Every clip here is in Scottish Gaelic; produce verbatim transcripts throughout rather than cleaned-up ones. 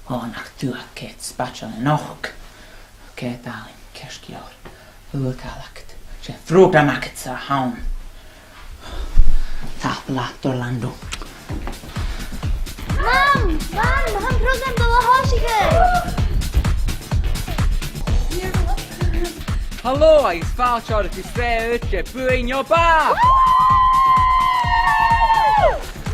Ò, nach tu a tha a' spaideil a-nochd. Ceart, darling, ceart gu leòr. Uill, càit a bheil iad? 'S e prògram agad-sa a th' ann. Tapadh leat, Orlando. Mam! Mam! Tha am prògram a' dol a thòiseachadh! Halò, agus fàilte oirbh gu sreath ùr de Buaidh no Bàs!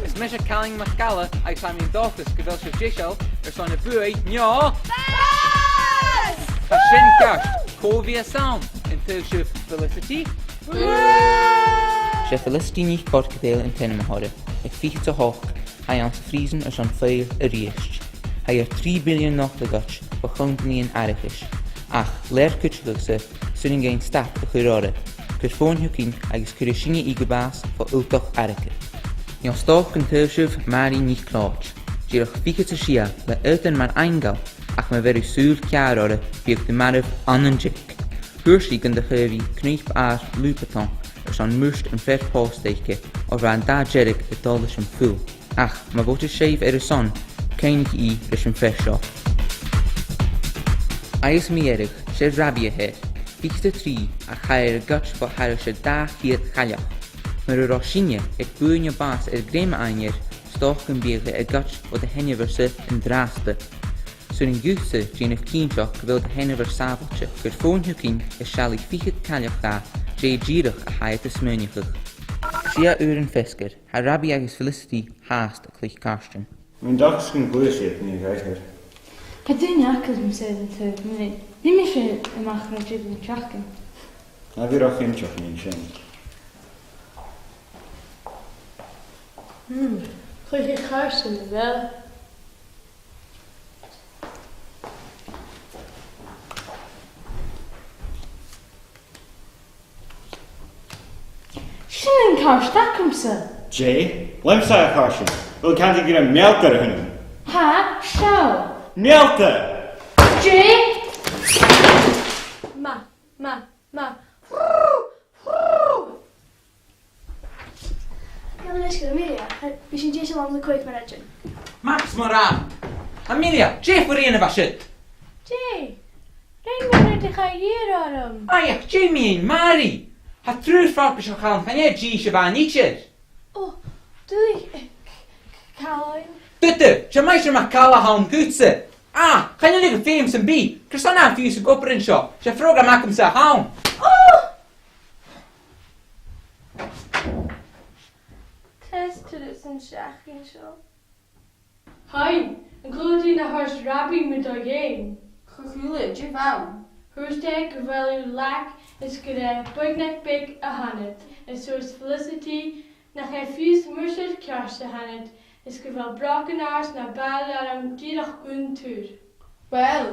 Is mise Calum MacAmhlaigh agus tha mi an dòchas gu bheil sibh deiseil airson a' bhuaidh no... Bàs! Tha sin ceart, cò bhios ann? An taobh seo Felicity? 'S e Felicity NicPhorcadail an t-ainm a th' oirre. Aig fichead 's a h-ochd, tha i anns a' phrìosan airson faighinn a-rithist. Tha i air trì billean not a ghoid bho chompanaidhean aithreachais. Ach, le ar cuideachadh-sa, 's urrainn dhuinn stad a chur oirre. Cuir fòn thugainn agus cuiridh sinne i gu bàs bho ùmhlachd airgid. No 's dòcha an taobh seo Màiri NicLeòid. Dìreach fichead 's a sia, le aodann mar aingeal, ach ma bheir thu sùil ceàrr oirre, bidh tu marbh ann an diog. Thuirt i gun do chuir i cnap air Louboutin airson murt am fear-pòsta aice, oir bha an dà dhearg a' dol leis an fhuil. Ach, ma bhòtas sibh air a son, cuimhnichibh i ris an fhear seo. Agus mu dheireadh, 's e Rabi a th' air, fichead 's a trì, ach tha e air a ghoid bho thairis air dà cheud chailleach. Mura robh sinne aig Buaidh no Bàs air grèim fhaighinn air, 's dòcha gum biodh e air a ghoid bho do sheinneamh airsa an-dràsta. 'S urrainn dhutsa dèanamh cinnteach gu bheil do sheinneamh air sàbhailte. Cuir fòn thugainn is seallaidh fichead cailleach dha dè dìreach a tha iad a' smaoineachadh. Sia uairean feasgar, tha Rabi agus Felicity fhathast a' cluich cairtean. Tha mi an dòchas gun do ghluais iad, nì a dh'aithghearr. Tha daoine aca an seo an taobh mòr. Nì mise a-mach ro dheireadh an t-seachdain. Tha mi ro chinnteach mun sin. Hmm, cluicheadh cairtean, a bheil? Sin an cairt agamsa. Dè? Leamsa a' chairt sin. Bheil cantainn gur e meallta a th' annam? Tha, seo. Meallta! Dè? Ma, ma, ma. Gabh mo leisgeul, Amelia. Bidh sinn deiseil ann an còig mionaidean. Max Moran! Amelia, dè a' phòr a bha siud? Dè? Rinn mi rud a chaidh iarraidh orm. Aidh, ach dè mu dheidhinn Màiri? Tha triùir farpais a' chailein, chan e dithis a bha an idir. Ò, duilich, eh, c-, c-, Calum. Dè, dè, 's e Maighstir MacCaluim a th' ann dhutsa. Ah, chan eil thu gu feum sam bith. Carson a tha fiù 's ag obair an seo? 'S e prògram agamsa a th' ann. Ò! Test turas an t-seachdain seo. Hi, an cuala tu na thuirt Rabi mu do dheidhinn? Cha chuala, dè bh' ann? Thuirt e gu bheil thu lag is gur e buidhneag beag a th' annad, is thuirt Felicity nach e fiù 's muinntir ceart a th' annad, is gu bheil brògan àrd na bàillidh orm dìreach gun tur. Uill,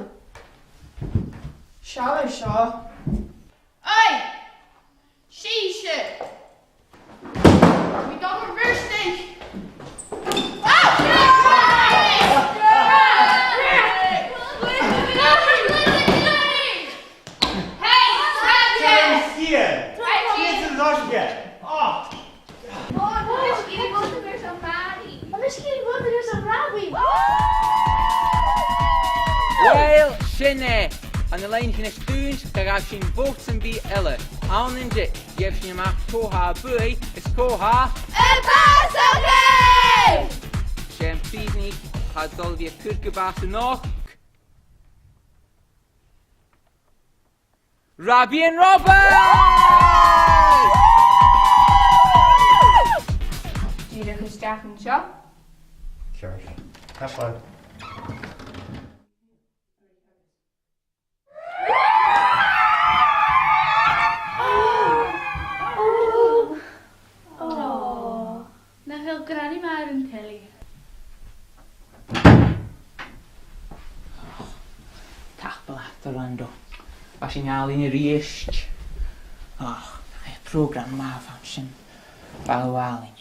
seall air seo. Oi! Sibhse! Bha mi dol a bhruisteadh! Hey, Sasha! Sasha! Sasha! Oh! Oh, no, it's getting close to there's a Maddie. Well, sin e. Ann an linn sin is dùint, cha ghabh sinn bhòt sam bith eile. Ann an diog, gheibh sinn a-mach cò tha a' buaidh is cò tha a' bàs againn! 'S e am prìosanaich a tha dol a bhith a' cur gu bàs a-nochd. Rabi and Robert! Dìreach a-steach an seo. Ceart. Tapadh leibh. Ò, nach eil Granny math air an telly. Tapadh leat, Orlando. Bha sinn àlainn a-rithist. Ach, tha prògram math ann an sin. Bha e àlainn.